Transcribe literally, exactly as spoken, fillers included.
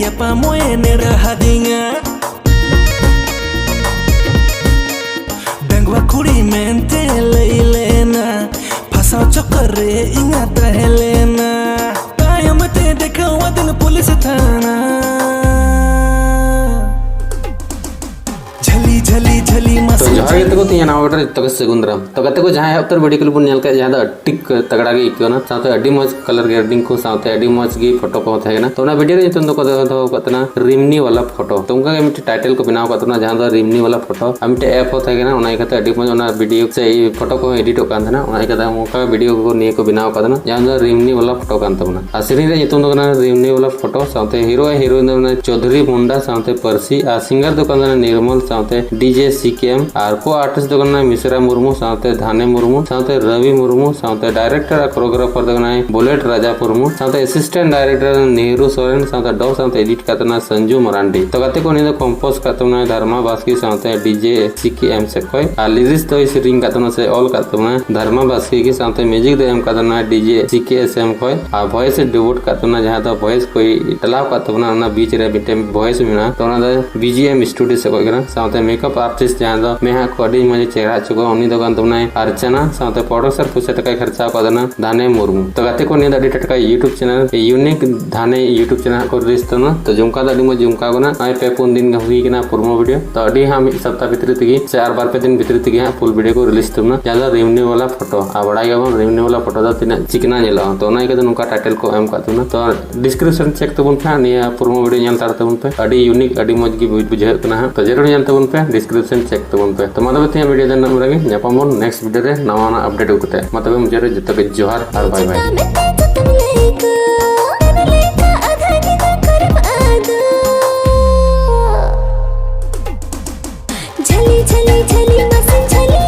ᱧᱟᱯᱟᱢᱚᱜ ᱮ ᱱᱮᱰᱟ ᱦᱟᱹᱫᱤᱧᱟ᱾ ᱰᱟᱺᱜᱩᱣᱟᱹ ᱠᱩᱲᱤ ᱢᱮᱱᱛᱮ ᱞᱟᱹᱭ ᱞᱮᱱᱟ, ᱯᱷᱟᱥᱟᱣ ᱪᱚᱠᱚᱨ ᱨᱮ ᱤᱧ ᱛᱟᱦᱮᱸ ᱞᱮᱱᱟ᱾ ᱛᱟᱭᱚᱢ ᱛᱮ ᱫᱮᱠᱷᱟᱣ ᱟᱹᱫᱤᱧ ᱯᱩᱞᱤᱥ ᱛᱷᱟᱱᱟ᱾ ᱡᱷᱟᱹᱞᱤ ᱡᱷᱟᱹᱞᱤ ᱡᱷᱟᱹᱞᱤ ᱛᱚ ᱢᱟᱥᱮ ᱡᱚᱦᱟᱨ ᱜᱮ ᱡᱷᱟᱹᱞᱤ᱾ ᱛᱟᱠᱚ, ᱛᱤᱧ ᱱᱟᱣᱟ ᱵᱮᱴᱟ ᱡᱚᱛᱚ ᱜᱮ ᱥᱟᱹᱜᱩᱱ ᱫᱟᱨᱟᱢ᱾ ᱛᱚ ᱜᱟᱛᱮ ᱠᱚ, ᱡᱟᱦᱟᱸ ᱮᱦᱚᱵ ᱩᱛᱟᱹᱨ ᱵᱷᱤᱰᱤᱭᱳ ᱠᱞᱤᱯ ᱵᱚᱱ ᱧᱮᱞ ᱠᱮᱫ, ᱡᱟᱦᱟᱸ ᱫᱚ ᱟᱹᱰᱤ ᱛᱟᱜᱲᱟ ᱜᱮ ᱟᱹᱭᱠᱟᱹᱣ ᱮᱱᱟ, ᱥᱟᱶᱛᱮ ᱟᱹᱰᱤ ᱢᱚᱡᱽ ᱠᱟᱞᱟᱨ ᱜᱨᱮᱰᱤᱝ ᱠᱚ ᱥᱟᱶᱛᱮ ᱟᱹᱰᱤ ᱢᱚᱡᱽ ᱜᱮ ᱯᱷᱳᱴᱳ ᱠᱚᱦᱚᱸ ᱛᱟᱦᱮᱸ ᱠᱟᱱᱟ᱾ ᱛᱚ ᱚᱱᱟ ᱵᱷᱤᱰᱤᱭᱳ ᱨᱮ ᱧᱩᱛᱩᱢ ᱫᱚᱠᱚ ᱫᱚᱦᱚ ᱟᱠᱟᱫ ᱛᱟᱦᱮᱱᱟ ᱨᱤᱢᱱᱤ ᱣᱟᱞᱟ ᱯᱷᱳᱴᱳ᱾ ᱛᱚ ᱚᱱᱠᱟ ᱜᱮ ᱢᱤᱫᱴᱮᱱ ᱴᱟᱭᱴᱮᱞ ᱠᱚ ᱵᱮᱱᱟᱣ ᱟᱠᱟᱫ ᱛᱟᱦᱮᱱᱟ, ᱡᱟᱦᱟᱸ ᱫᱚ ᱨᱤᱢᱱᱤ ᱣᱟᱞᱟ ᱯᱷᱳᱴᱳ, ᱟᱨ ᱢᱤᱫᱴᱮᱱ ᱮᱯ ᱦᱚᱸ ᱛᱟᱦᱮᱸ ᱠᱟᱱᱟ, ᱚᱱᱟ ᱤᱭᱠᱟᱹᱛᱮ ᱟᱹᱰᱤ ᱢᱚᱡᱽ ᱚᱱᱟ ᱵᱷᱤᱰᱤᱭᱳ ᱥᱮ ᱯᱷᱳᱴᱳ ᱠᱚᱦᱚᱸ ᱮᱰᱤᱴᱚᱜ ᱠᱟᱱ ᱛᱟᱦᱮᱱᱟ᱾ ᱚᱱᱟ ᱤᱭᱠᱟᱹᱛᱮ ᱚᱱᱠᱟ ᱵᱷᱤᱰᱤᱭᱳ ᱠᱚ ᱱᱤᱭᱟᱹ ᱠᱚ ᱵᱮᱱᱟᱣ ᱟᱠᱟᱫ ᱛᱟᱦᱮᱱᱟ, ᱡᱟᱦᱟᱸ ᱫᱚ ᱨᱤᱢᱱᱤ ᱣᱟᱞᱟ ᱯᱷᱳᱴᱳ ᱠᱟᱱ ᱛᱟᱵᱚᱱᱟ᱾ ᱟᱨ ᱥᱮᱨᱮᱧ ᱨᱮᱭᱟᱜ ᱧᱩᱛᱩᱢ ᱫᱚ ᱠᱟᱱᱟ ᱨᱤᱢᱱᱤ ᱣᱟᱞᱟ ᱯᱷᱳᱴᱳ, ᱥᱟᱶᱛᱮ ᱦᱤᱨᱳ ᱟᱨ ᱦᱤᱨᱳᱭᱤᱱ ᱫᱚ ᱠᱟᱱᱟ ᱪᱳᱫᱷᱩᱨᱤ ᱢᱩᱱᱰᱟ ᱥᱟᱶᱛᱮ ᱯᱟᱹᱨᱥᱤ, ᱟᱨ ᱥᱤᱝᱜᱟᱨ ᱫᱚ ᱠᱟᱱ ᱛᱟᱦᱮᱱᱟ ᱱᱤᱨᱢᱚᱞ ᱥᱟᱶᱛᱮ ᱰᱤᱡᱮ ᱥᱤ ᱠᱮ ᱮᱢ, ᱟᱨ ᱠᱳ ᱟᱨᱴᱤᱥᱴ ᱫᱚ ᱠᱟᱱᱟ ᱢᱤᱥᱨᱟ ᱢᱩᱨᱢᱩ ᱥᱟᱶᱛᱮ ᱫᱷᱟᱱᱮ ᱢᱩᱨᱢᱩ ᱥᱟᱶᱛᱮ ᱨᱚᱵᱤ ᱢᱩᱨᱢᱩ, ᱥᱟᱶᱛᱮ ᱰᱟᱭᱨᱮᱠᱴᱚᱨ ᱟᱨ ᱠᱳᱨᱤᱭᱳᱜᱨᱟᱯᱷᱟᱨ ᱫᱚ ᱠᱟᱱᱟᱭ ᱵᱩᱞᱮᱴ ᱨᱟᱡᱟ ᱢᱩᱨᱢᱩ, ᱥᱟᱶᱛᱮ ᱮᱥᱤᱥᱴᱮᱱᱴ ᱰᱟᱭᱨᱮᱠᱴᱚᱨ ᱱᱮᱦᱨᱩ ᱥᱚᱨᱮᱱ, ᱥᱟᱶᱛᱮ ᱰᱚᱵ ᱥᱟᱶᱛᱮ ᱮᱰᱤᱴ ᱠᱟᱛᱮ ᱱᱟ ᱥᱚᱧᱡᱩ ᱢᱟᱨᱟᱱᱰᱤ᱾ ᱛᱚ ᱜᱟᱛᱮ ᱠᱚ, ᱱᱤᱭᱟᱹ ᱫᱚ ᱠᱚᱢᱯᱳᱡᱽ ᱠᱟᱜ ᱛᱟᱵᱚᱱᱟᱭ ᱫᱷᱟᱨᱢᱟ ᱵᱟᱥᱠᱮ ᱥᱟᱶᱛᱮ ᱰᱤᱡᱮ ᱥᱤ ᱠᱮ ᱮᱢ ᱥᱮᱫ ᱠᱷᱚᱡ, ᱟᱨ ᱞᱤᱨᱤᱠᱥ ᱫᱚᱭ ᱥᱮᱨᱮᱧ ᱠᱟᱜ ᱛᱟᱵᱚᱱᱟ ᱥᱮ ᱚᱞ ᱠᱟᱜ ᱛᱟᱵᱚᱱᱟ ᱫᱷᱟᱨᱢᱟ ᱵᱟᱥᱠᱮ ᱜᱮ, ᱥᱟᱶᱛᱮ ᱢᱤᱣᱡᱤᱠ ᱫᱚᱭ ᱮᱢ ᱠᱟᱜ ᱛᱟᱵᱚᱱᱟ ᱰᱤᱡᱮ ᱥᱤ ᱠᱮ ᱮᱥ ᱮᱢ ᱠᱷᱚᱡ, ᱟᱨ ᱵᱷᱚᱭᱮᱥ ᱮ ᱰᱮᱵᱩᱴ ᱠᱟᱜ ᱛᱟᱵᱚᱱᱟ, ᱡᱟᱦᱟᱸ ᱫᱚ ᱵᱷᱚᱭᱮᱥ ᱠᱚᱭ ᱪᱟᱞᱟᱣ ᱠᱟᱜ ᱛᱟᱵᱚᱱᱟ, ᱚᱱᱟ ᱵᱤᱪ ᱨᱮ ᱢᱤᱫᱴᱮᱱ ᱵᱷᱚᱭᱮᱥ ᱢᱮᱱᱟᱜᱼᱟ, ᱛᱚ ᱚᱱᱟ ᱫᱚ ᱵᱤ ᱡᱤ ᱮᱢ ᱥᱴᱩᱰᱤᱭᱳ ᱥᱮᱫ ᱠᱷᱚᱡ ᱠᱟᱱᱟ᱾ ᱥᱟᱶᱛᱮ ᱢᱮᱠᱟᱯ ᱟᱨᱴᱤᱥᱴ ᱡᱟᱦᱟᱸ ᱫᱚ ᱢᱮᱫᱦᱟ ᱠᱚ ᱟᱹᱰᱤ ᱢᱚᱡᱽ ᱮ ᱪᱮᱦᱨᱟ ᱦᱚᱪᱚ ᱠᱚᱣᱟ, ᱩᱱᱤ ᱫᱚ ᱠᱟᱱ ᱛᱟᱵᱚᱱᱟᱭ ᱟᱨᱪᱟᱱᱟ, ᱥᱟᱶᱛᱮ ᱯᱨᱚᱰᱩᱥᱟᱨ ᱯᱚᱭᱥᱟ ᱴᱟᱠᱟᱭ ᱠᱷᱚᱨᱪᱟ ᱠᱟᱣᱫᱟ ᱫᱷᱟᱱᱮ ᱢᱩᱨᱢᱩ᱾ ᱛᱚ ᱜᱟᱛᱮ ᱠᱚ, ᱱᱤᱭᱟᱹ ᱫᱚ ᱟᱹᱰᱤ ᱴᱟᱴᱠᱟ YouTube ᱪᱮᱱᱮᱞ, ᱤᱭᱩᱱᱤᱠ ᱫᱷᱟᱱᱮ YouTube ᱪᱮᱱᱮᱞ ᱠᱚ ᱨᱤᱞᱤᱡᱽ ᱛᱟᱵᱚᱱᱟ᱾ ᱛᱚ ᱡᱚᱢᱠᱟ ᱫᱚ ᱟᱹᱰᱤ ᱢᱚᱡᱽ ᱡᱚᱢᱠᱟ ᱠᱟᱱᱟ᱾ ᱱᱚᱜᱼᱚᱭ ᱯᱮ ᱯᱩᱱ ᱫᱤᱱ ᱜᱮ ᱦᱩᱭ ᱠᱟᱱᱟ ᱯᱨᱳᱢᱳ ᱵᱷᱤᱰᱤᱭᱳ᱾ ᱛᱚ ᱟᱹᱰᱤ ᱦᱟᱸᱜ ᱢᱤᱫ ᱥᱟᱯᱛᱟ ᱵᱷᱤᱛᱨᱤ ᱛᱮᱜᱮ ᱥᱮ ᱟᱨ ᱵᱟᱨ ᱯᱮ ᱫᱤᱱ ᱵᱷᱤᱛᱨᱤ ᱛᱮᱜᱮ ᱦᱟᱸᱜ ᱯᱷᱩᱞ ᱵᱷᱤᱰᱤᱭᱳ ᱠᱚ ᱨᱤᱞᱤᱡᱽ ᱛᱟᱵᱚᱱᱟ, ᱡᱟᱦᱟᱸ ᱫᱚ ᱨᱤᱢᱱᱤ ᱣᱟᱞᱟ ᱯᱷᱳᱴᱳ᱾ ᱟᱨ ᱵᱟᱲᱟᱭ ᱜᱮᱭᱟᱵᱚᱱ ᱨᱤᱢᱱᱤ ᱣᱟᱞᱟ ᱯᱷᱳᱴᱳ ᱫᱚ ᱛᱤᱱᱟᱹᱜ ᱪᱤᱠᱱᱟ ᱧᱮᱞᱚᱜᱼᱟ᱾ ᱛᱚ ᱚᱱᱟ ᱤᱭᱠᱟᱹ ᱛᱮ ᱱᱚᱝᱠᱟ ᱴᱟᱭᱴᱮᱞ ᱠᱚ ᱮᱢ ᱠᱟᱜ ᱛᱟᱵᱚᱱᱟ᱾ ᱛᱚ ᱰᱤᱥᱠᱨᱤᱯᱥᱚᱱ ᱪᱮᱠ ᱛᱟᱵᱚᱱ ᱯᱮ, ᱱᱤᱭᱟᱹ ᱯᱨᱳᱢᱳ ᱵᱷᱤᱰᱤᱭᱳ ᱧᱮᱞ ᱦᱟᱛᱟᱲ ᱛᱟᱵᱚᱱ ᱯᱮ, ᱟᱹᱰᱤ ᱤᱭᱩᱱᱤᱠ, ᱟᱹᱰᱤ ᱢᱚᱡᱽ ᱜᱮ ᱵᱩᱡᱽ-, ᱵᱩᱡᱷᱟᱹᱜ ᱠᱟᱱᱟ ᱦᱟᱸᱜ᱾ ᱛᱚ ᱡᱟᱹᱨᱩᱲ ᱧᱮᱞ ᱛᱟᱵᱚᱱ ᱯᱮ, ᱰᱤᱥᱠᱨᱤᱯᱥᱚᱱ ᱪᱮᱠ ᱛᱟᱵᱚᱱ ᱯᱮ᱾ ᱛᱚ ᱢᱟ ᱛᱚᱵᱮ ᱛᱮᱦᱮᱧ ᱵᱷᱤᱰᱤᱭᱳ ᱫᱚ ᱱᱤᱱᱟᱹᱜ ᱨᱮᱜᱮ, ᱧᱟᱯᱟᱢ ᱵᱚᱱ ᱱᱮᱠᱥᱴ ᱵᱷᱤᱰᱤᱭᱳ ᱨᱮ ᱱᱟᱣᱟ ᱱᱟᱜ ᱟᱯᱰᱮᱴ ᱟᱹᱜᱩ ᱠᱟᱛᱮ᱾ ᱢᱟ ᱛᱚᱵᱮ ᱢᱩᱪᱟᱹᱫ ᱨᱮ ᱡᱚᱛᱚ ᱜᱮ ᱡᱚᱦᱟᱨ ᱟᱨ ᱵᱟᱭ ᱵᱟᱭ᱾ ᱪᱮᱛᱟᱱ ᱢᱮᱫ ᱛᱮ ᱡᱚᱛᱚᱢ ᱞᱟᱹᱭ ᱠᱚ, ᱢᱮᱱ ᱞᱮᱠᱟ ᱟᱫᱷᱟ ᱧᱤᱫᱟᱹ ᱠᱚᱨᱮᱢ ᱟᱫᱚ᱾ ᱡᱷᱟᱹᱞᱤ ᱡᱷᱟᱹᱞᱤ ᱡᱷᱟᱹᱞᱤ ᱢᱟᱥᱮ ᱡᱷᱟᱹᱞᱤ